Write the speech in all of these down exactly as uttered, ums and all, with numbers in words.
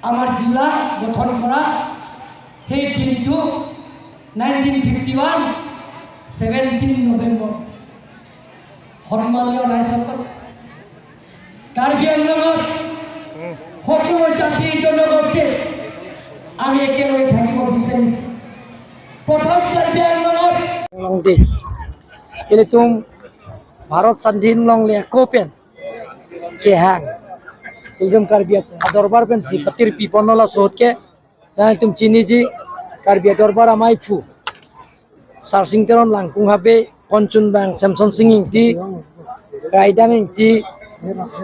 আমাৰ জিলা গঠন কৰা সেই দিনটো nineteen fifty one, seventeen November. সন্মানীয় ৰাইজসকল, কাৰ্বি আংলঙত সকলো জাতি জনগোষ্ঠী আমি একেলগে থাকিব বিচাৰিছো। প্ৰথম কাৰ্বি আংলঙত Anglong Day. Ilitum Bharat Sadhin longle ako pen kehang. Ilitum Karbi Dorbar pensi patir piponlo laso ahut ke. Nangtum chiniji, Karbi Dorbar amaiphu Sarsing Teron, Langkung Habe, Konchunbang Semsonsing Ingti, Raidang Ingti,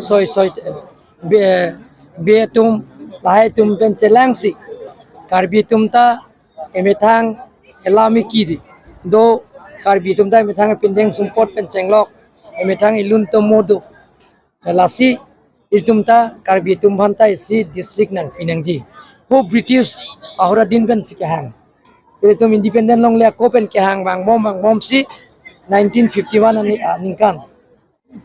soi soi be, be atum, lahai atum pen chelangsi Karbi atum ta emethang elam ikidi do, Karbi atum ta emethang pindeng sumpot pen chenglok, emethang ilun tomo do. Lasi ilitum ta Karbi atum aphan ta isi district nangpi nangji. Ho British ahut adin pensi kehang. Ilitum independent longle ako pen kehang vangbom vangbomsi nineteen fifty one ani, ah, ningkan.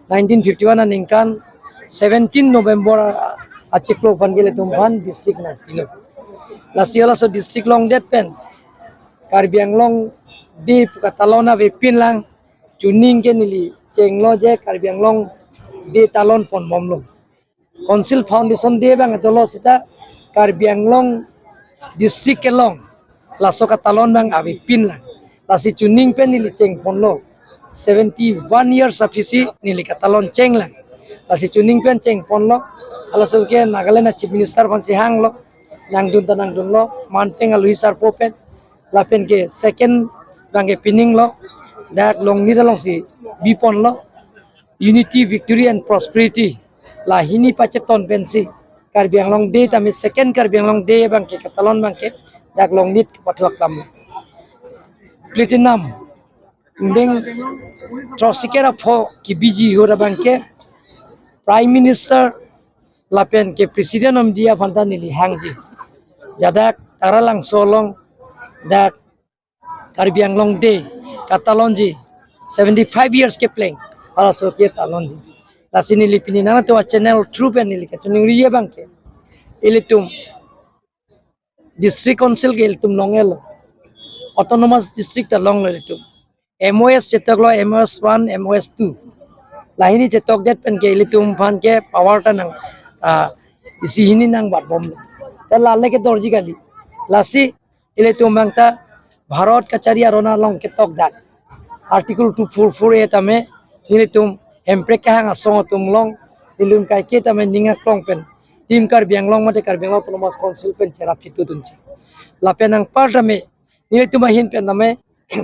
Nineteen fifty one aningkan seventeen November, ah, achiklo aphan ke ilitum aphan district nangpilo. Lasi halaso district longdet pen Karbi Anglong Day pu katalon avepin lang, chuning ke neli chenglo je Karbi Anglong Day talon ponbomlo. Council Foundation Day abang dolo seta Karbi Anglong District kelong laso katalon abang avepin lang. Lasi chuning pen neli chengponlo. Seventy one years aphisi neli katalon chenglang. Lasi chuning pen chengponlo. Halaso ke Nagaland a Chief Minister aphansi hanglo. Nangdun ta nangdunlo. Man pen aluhi sarpo pen. Lapen ke second abang ke pininglo. Dak longnit alongsi biponlo. Unity, victory and prosperity. La hini pacheton pensi Karbi Anglong Day tame second Karbi Anglong Day abang ke katalon abang ke dak longnit kepathuak lam. Platinum. Ding trosikera pho kibiji ahut abang ke Prime Minister lapen ke President of India aphan ta neli hangji. Jadak Taralangso along dak Karbi Anglong Day katalonji, seventy five years kepleng halaso ke talonji. Lasi neli pini nangtum a channel through pen neli kachiningri abang ke, ilitum District Council ke ilitum longlo, Autonomous District ta longlo ilitum. M O S chetoklo, M O S one, M O S two. La hini chetokdet pen ke ilitum aphan ke power ta nang, ah, isi hini nangbatbomlo. Ta lale ke dorji kali. Lasi ilitum abang ta Bharat kachari aron along ketok dak Article two four four A tame ilitum Hemprek kehang asong atum along ilitum kaike tame ning aklong pen Team Karbi Anglong mate Karbi Anglong Autonomous Council pen cherap chitudunji. Lapen anpar tame ilitum ahin pen tame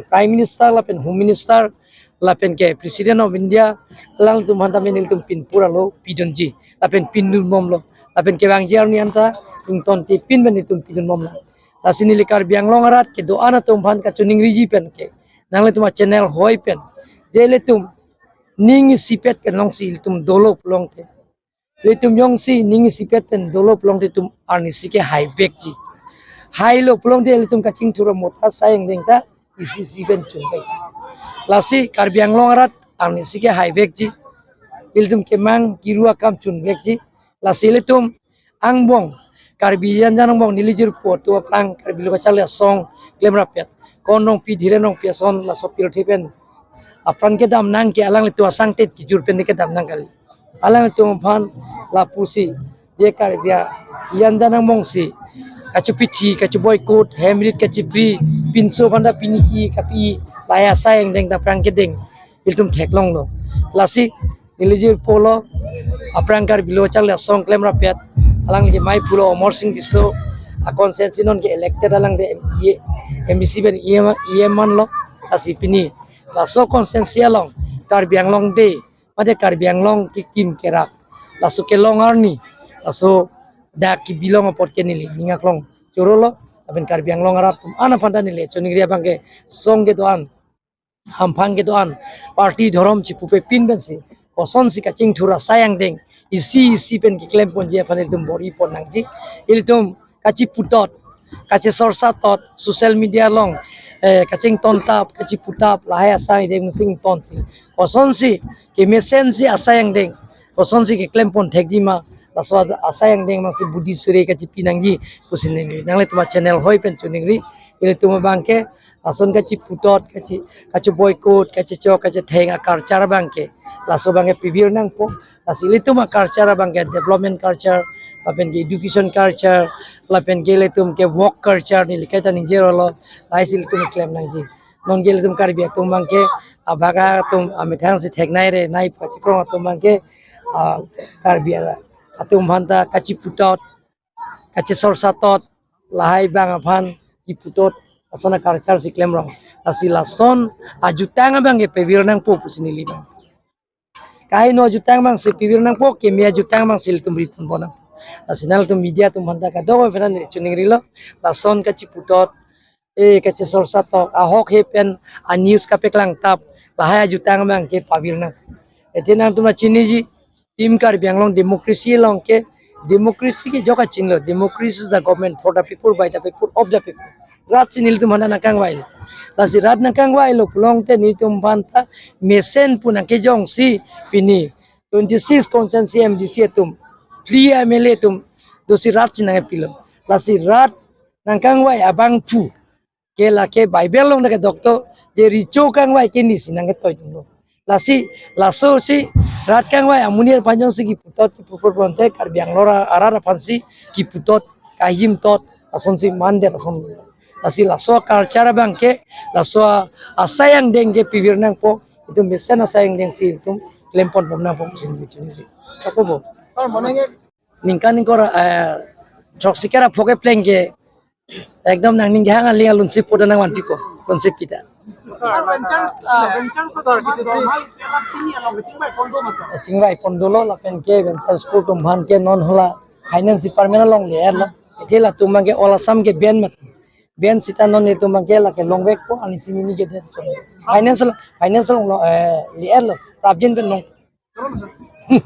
Prime Minister lapen Home Minister lapen ke President of India alangtum aphan tame ilitum pinpur alo pidunji lapen pindunbomlo. Lapen kevangji arni anta ingtontipin pen ilitum pidunbomlo. Lasi neli Karbi Anglong arat kedo-an atum aphan kachiningriji pen ke, nanglitum a channel hoi pen, je ilitum ning isipet pen longsi ilitum dolo pulote, ilitum jongsi ning isipet pen dolo pulote ilitum arnisi ke haivekji. Hailo pulote ilitum kachingthur amot asai angdeng ta isi isi pen chunvekji. Lasi Karbi Anglong arat arnisi ke haivekji. Ilitum kemang kiru akam chunvekji. Lasi ilitum angbong, Karbi Anjan angbong neli jirpo atum aphrang Karbi Lo Kacharli Asong klemrappet, Kon Rongpi, Dhiren Rongpi ason laso pirthe pen apran kedam nang ke, alanglitum asangtet kijur pen kedam nang kali. Alanglitum aphan lapusi je Karbi Anjan angbongsi kachipithi, kachiboycott, hem rit kachipri, pinso aphan ta piniki kapi, lahai asai angdeng ta aphrang kedeng ilitum theklonglo. Lasi neli jirpo lo, aphrang Karbi Lo Kacharli Asong klemrappet, alangli maiphu lo Amarsing Tisso, a constituency non ke elected alangli M E A, M E C pen E M, E M manlo. Lasi pini laso constituency along Karbi Anglong Day mate Karbi Anglong kekim kerap, laso kelong arni, laso dak kebilong apot ke neli ning aklong chorolo. Lapen Karbi Anglong arat atum an aphan ta neli chiningri abang ke, song kedo-an, hamphang kedo-an, party dhorom chipupepin pensi kosonsi kachingthur asai angdeng isi isi pen keklemponji aphan ilitum bor-ipon nangji. Ilitum kachiputot, kachisorsatot, social media along, eh, kachingtontap, kachiputap, lahai asai angdeng misi ingtonsi, kosonsi kemesensi asai angdeng kosonsi keklempon thekjima, Laso asai angdeng abangsi budi suri kachipi nangji pusi neli nanglitum achannel hoi pen choningri. Ilitum abangke lason kachiputot, kachi kachiboycott, kachichok, kachitheng aculture abangke, laso abangke pavir nangpo. Lasi ilitum aculture abangke development culture, lapenke education culture, lapenke ilitumke work culture neli kaita ningjelo, lahai si ilitum klem nangji. Nonke ilitum Karbi atum abangke abhag atum amethang si theknai re nai pachikrong atum abangke, ah, Karbi ala atum aphanta kachiputot, kachisorsatot, lahai abang aphan kiputot, lason aculture si klemrong. Lasi lason ajutang abangke pavir nangpo pusi neli abang. Kaheno ajutang abangsi pavir nangpo, keme ajutang abangsi ilitum riponpo nang. Lasi nanglitum media atum aphanta kadokave aphan neli choningrilo, lason kachiputot, eh, kachisorsatok, ahokhe pen anews kapeklang tap, lahai ajutang abangke pavir nang. Athe nangtum chiniji, Team Karbi Anglong democracy along ke, democracy ke jok kachinilo, democracy is the government for the people, by the people, of the people. Rat si nelitum aphanta nangkangvailo. Lasi rat nangkangvailo pulote nelitum aphanta mesen pu nangkejongsi pini twenty-six constituency M D C atum, three M L A atum dosi rat si nangpilo. Lasi rat nangkangvai abangphu ke lake Bible along ta kedokto, je recho kangvai ke nisi nangketoi atumlo. Lasi lasosi rat kangvai amonit aphan jongsi kiputot, kiputot pulote Karbi Anglong arat aphansi kiputot, kahimtot, lasonsi mandet lason. Lasi laso aculture abangke, laso asai angdeng ke pavir nangpo, itum mesen asai angdeng si itum klemponbom nangpo pusi neli choningri. Ako bo. Sir, morning. Ningkan ingkoi, eh, throksi kera phoke plengke ekdom nangning kehang aling alunsi puta nangvanpipo, lunsi pita. Sir, ventures, ah, ventures, sir, kita si. Chingvai pondolo lapenke venture school atum aphanke non hala finance department along le-etlo. Athe latum abangke all Assam ke ban mat. Ban sita non itum abangke lake longvekpo, ani sini ni ke det. Finance, finance along, eh, le-etlo. Prabjin pen long.